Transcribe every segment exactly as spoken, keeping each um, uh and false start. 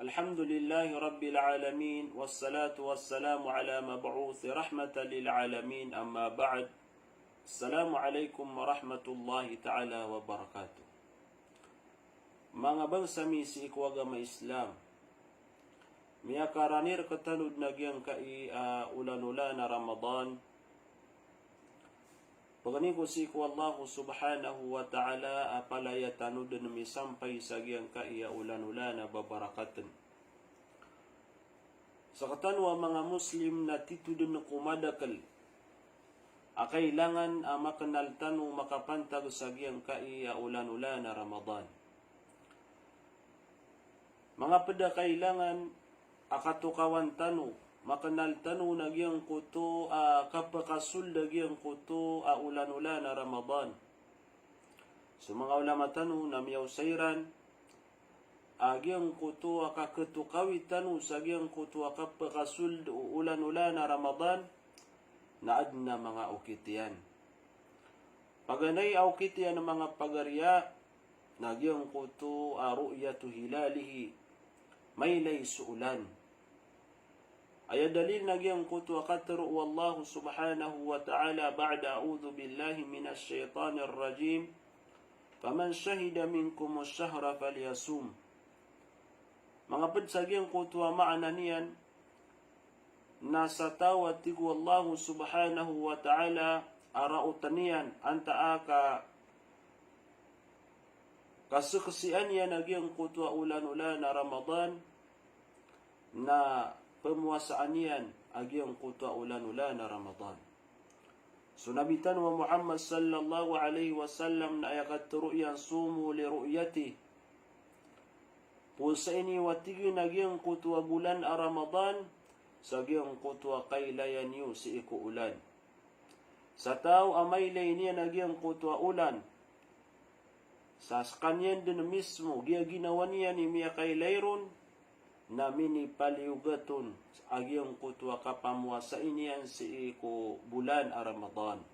Alhamdulillahi Rabbil Alamin, wassalatu wassalamu ala mab'uthi rahmatan lil alamin, amma ba'd. Assalamu alaikum warahmatullahi ta'ala wabarakatuh. Manga bangsa mi sii ko agama Islam, miyakarani rktano dn a giyangkai a olan-olan a Ramadan. Pagni ko sii ko Allah subhanahu wa ta'ala a palaya tano dn misampay sa giyangkai a olan-olan a babarakatn. Sktano a manga Muslim na tito dn ko madakl a kailangan a maknal tano makapantag sa giyangkai a olan-olan a Ramadan. Manga pd a kailangan a katokawan tano, maknal tano na giyangkoto a kapakasold a giyangkoto a olan-olan a Ramadan. So manga ulama tano na miyaosay ran a giyangkoto a kakatokawi tano sa giyangkoto a kapakasold o olan-olan a Ramadan na adn a manga okit iyan. Paganay a okit iyan a manga pagariya na giyangkoto a ru'yatu hilalihi, mailay so olan. Aya dalil na giyangkoto a katharo o Allah subhanahu wa ta'ala ba'da a'udhu billahi minash shaytanir rajim, "Faman shahida minkumus shahra falyasum." Manga pd sa giyangkoto a maana niyan na sa taw a tig o Allah subhanahu wa ta'ala a raotan iyan antaa ka kasaksian iyan a giyangkoto a olan-olan a Ramadan, na pmowasaan iyan a giyangkoto a olan-olan a Ramadan. So Nabi tano a Muhammad sallallahu alaihi wasallam na aya katharo iyan, "Sumu li ru'yatih." Powasai niyo a tig iyan a giyangkoto a bolan a Ramadan sa giyangkoto a kailaya niyo sii ko olan. Sa taw a mailay niyan a giyangkoto a olan, sa skaniyan dn mismo, giya ginawa niyan i miyakailay ron, na minipaliyogat on a giyangkoto a kapamowasai niyan sii ko bolan a Ramadan.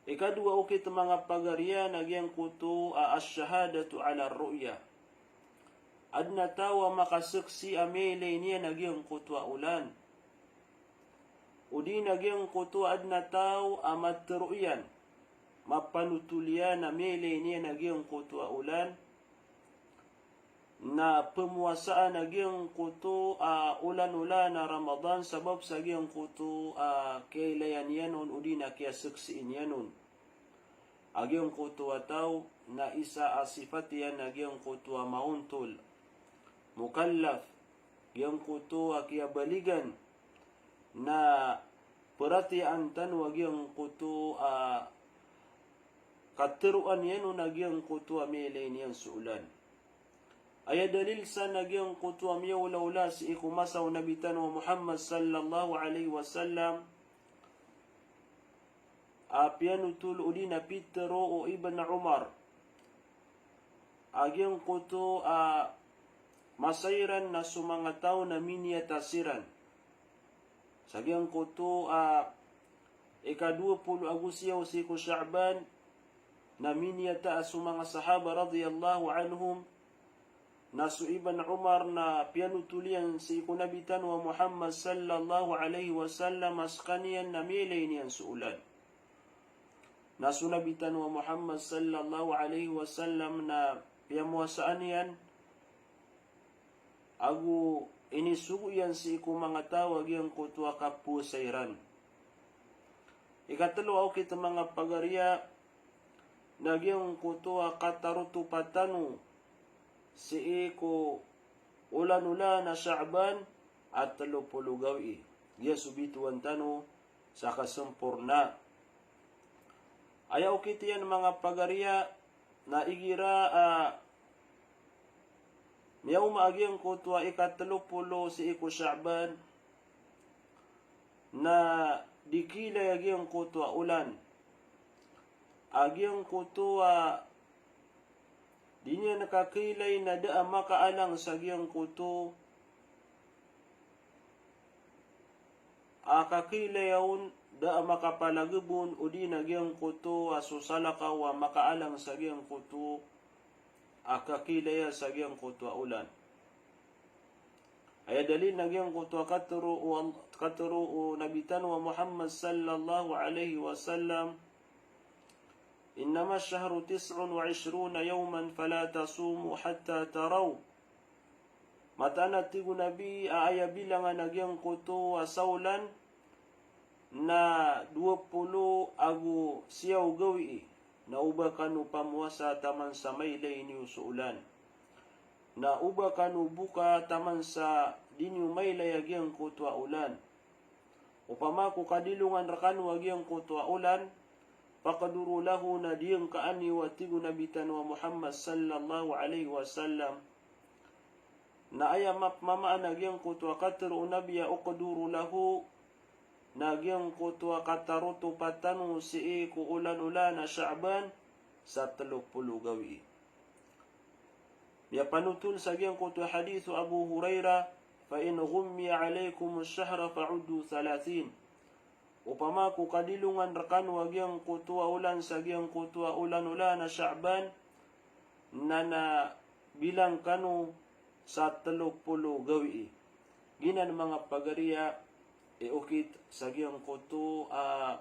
Ikadowa okit manga pagariya na giyangkoto a ash-shahadatu ala ru'ya. Adn a taw a makasaksi a miyailay niyan a giyangkoto a olan. O di na giyangkoto a adn a taw a matharo iyan, mapanotol iyan a miyailay niyan a giyangkoto a olan, na pmowasaan a giyangkoto a olan-olan a Ramadan sabap sa giyangkoto a kiyailayan iyan on o di na kiyasaksiin iyan on. A giyangkoto a taw na isa a sifat iyan a giyangkoto a maontol, mukallaf, giyangkoto a kiyabaligan, na paratiyayaan tano a giyangkoto a katharoan iyan on a giyangkoto a miyailay niyan so olan. Aya dalil san a giyangkoto a miyaolaola sii ko masa o Nabi tano a Muhammad sallallahu alaihi wasallam, a piyanotol o di na pitharo o Ibn Umar a giyangkoto a masa iran na so manga taw na miniyata siran. Sa giyangkoto a ikadowa polo ago siyaw sii ko Sha'ban, na miniyata a so manga sahaba radiyallahu anhum, na so Ibn Umar na piyanotol iyan sii ko Nabi tano a Muhammad sallallahu alaihi wasallam a skaniyan na miyailay niyan so olan. Na so Nabi tano a Muhammad sallallahu alaihi wasallam na piyamowasaan iyan, ago inisogo iyan sii ko manga taw a giyangkoto a kapowasa iran. Ikatlo a okit a manga pagariya na giyangkoto a katarotopa tano sii ko olan-olan a Sha'ban a telo polo gawii. Giya so bitowan tano sa kasamporna. Aya okit iyan manga pagariya na igira a miyaoma a giyangkoto a ikatelo polo sii ko Sha'ban, na di kiilay a giyangkoto a olan. A giyangkoto a di niyan kakiilay na da a makaalang sa giyangkoto a kakiilaya on, da a makapalageb on, o di na giyangkoto a so salakaw a makaalang sa giyangkoto a kakiilaya sa giyangkoto a olan. Aya dalil na giyangkoto a katharo o Al-, katharo o Nabi tano a Muhammad sallallahu alaihi wasallam, "Innama ash-shahru tis'un wa ishruna yawman fala tasumu hatta taraw." Mataan a tig o Nabi a aya bilangan a giyangkoto a saolan na dowa polo ago siyaw gawii, na oba kano pamowasa taman sa mailay niyo so olan. Na oba kano boka taman sa di niyo mailay a giyangkoto a olan. Opama ko kadilongan rekano a giyangkoto a olan, faqduru lahu, na diyangkaan iyo a tig o Nabi tano a Muhammad sallallahu alaihi wasallam. Na aya mapmamaan a giyangkoto a katharo o Nabi a uqduru lahu, na giyangkoto a katarotopa tano sii ko olan-olan a Sha'ban sa telo polo gawii. Miyapanotol sa giyangkoto a hadith o Abu Hurairah, "Fa in ghummiya alaykumu ash-shahra fa'uddu thalathin." Opama ko kadilongan rekano a giyangkoto a olan sa giyangkoto a olan-olan a Sha'ban, na, na bilang kano sa telo polo gawii. Giyanan manga pagariya i okit sa giyangkoto a,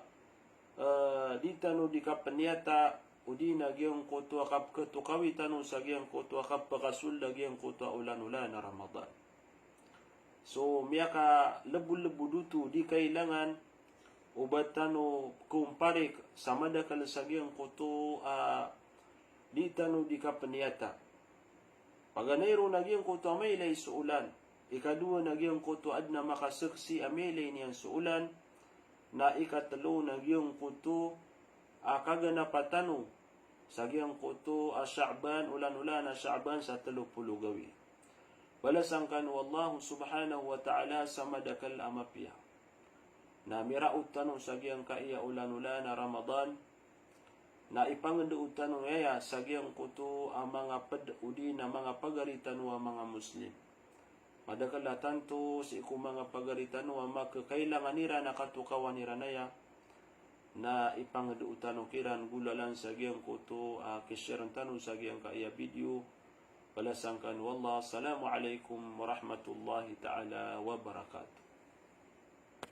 eh, di tano di kapeniyata, odi na giyangkoto a kapeketokawi tano sa giyangkoto a kapekasold a giyangkoto a olan-olan a Ramadan. So, miyakalebodlebod oto, di kailangan o ba tano komparik sa madakel sa giyangkoto a di tano di kapeniyata. Paganay ron a giyangkoto a mailay so olan. Ikadowa na giyangkoto a aden a makasaksi a mailay niyan so olan. Na ikatelo na giyangkoto a kaganapa tano sa giyangkoto a Sha'ban, olan-olan a Sha'ban sa telo polo gawii. Balasan kano o Allah subhanahu wa ta'ala sa madakel a mapiya. Na miraot tano sa giyangkaya olan-olan a Ramadan, na ipangedao tano aya sa giyangkoto a manga ped odi na manga pagari tano a manga Muslim. Madakel a tanto sii ko manga pagari tano a makekailangan iran a katokawan iran aya, na ipangedao tano kiran golalan sa giyangkoto a kishare tano sa giyangkaya video. Balasan kano o Allah. Assalamu alaikum warahmatullahi ta'ala wabarakatuh.